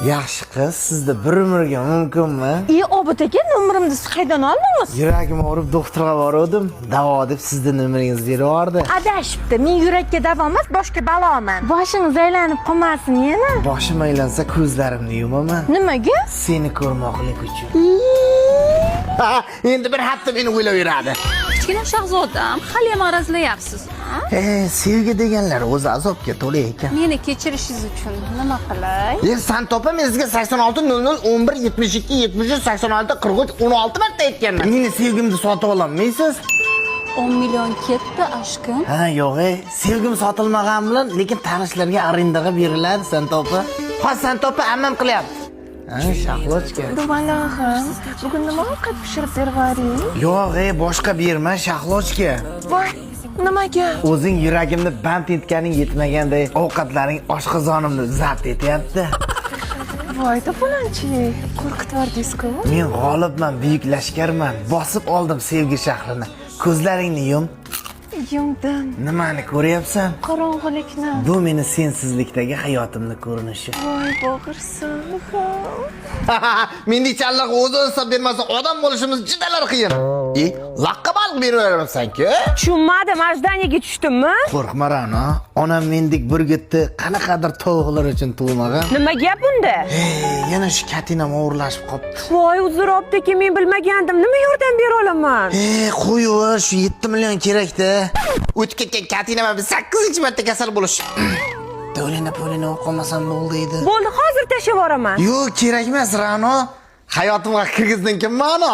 Yaxshi qiz, sizda bir umrga mumkinmi? E, Obid aka, nomerimni siz qaydan oldingiz? Yuragim og'rib doktorga borgandim. Davo deb sizni nomeringizni berib yubordi. Adashibdi. Men yurakka davo emas, boshga baloman. Boshingiz aylanib qolmasin yana. Boshim aylansa ko'zlarimni yumaman. Nimaga? Seni ko'rmoqlik uchun. Ha, endi bir hafta meni o'ylab yuradi. Kichkina shahzodam, haliyam arazlayapsiz. E, sevgi deganlar o'zi azobga to'la ekan. Meni kechirishingiz uchun nima qilay? E, Santopa, men sizga 86 00 11 72 73 86 43 16 marta aytganman. Meni sevgimni sotib ololmaysiz. 10 million ketdi, aşkım. Ha, yo'q, e, sevgim sotilmagan bilan, lekin tanishlarga arendaga beriladi, Santopa. Ha, Santopa, ammam qilyapti. Ha, Shahlochka. Dumalog'im, bugun nima ovqat pishirib bervoring? Yo'q, e, boshqa berma, Shahlochka. Voy, nimaga? O'zing yuragimni band etganing yetmaganday, ovqatlaring oshqozonimni zabt etyapti. Voy, to'polonchi, qo'rqitib yubordingiz-ku. Men g'olibman, buyuk lashkarman. Bosib oldim sevgi shahrini. Ko'zlaringni yum. Yumdim. Nimani ko'ryapsan? Qorong'ulikni. Bu meni sensizlikdagi hayotimni ko'rinishi. Voy, bo'g'irsin. Mendek challiq o'zi hisob bermasa odam bo'lishimiz judalar qiyin. E, laqqa baliq beraversan-ku. Tushunmadim, ожидание ga tushdimmi? Qo'rqma, Ra'no. Onam mendek burgutni qanaqadir tovuqlar uchun tug'magan. Nima gap unda? Ey, yana shu katinam o'g'irlashib qopti. Voy, uzr, Obid aka, men bilmagandim. Nima yordam bera olaman? Ey, qo'yib, shu 7 million kerakda. O'tib ketgan katinam ham 8-marta kasal bo'lish. To'lina pulini olib qolmasam bo'ldi edi. Bo'ldi, hozir tashlab yuboraman. Yo'q, kerak emas, Ra'no. Hayotimga kirgizding kim ma'no?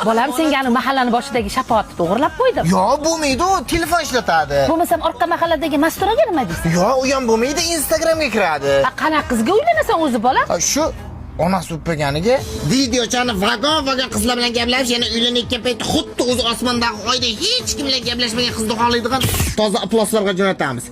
Bolam, senga anu mahallani boshidagi shapoatni to'g'irlab qo'ydim. Yo'q, bo'lmaydi, u telefon ishlatadi. Bo'lmasam orqa mahalladagi Masturaga nima deysan? Yo'q, u ham bo'lmaydi, Instagramga kiradi. A, qanaqa qizga uylanasan o'zi, bolam? Ha, shu onasi o'ppaganiga videochani vagon vagon qizlar bilan gaplashib, yana uylanayotgan payt xuddi o'zi osmondagi oyda hech kim bilan gaplashmagan qizni xohlaydigan toza ifloslarga jo'natamiz.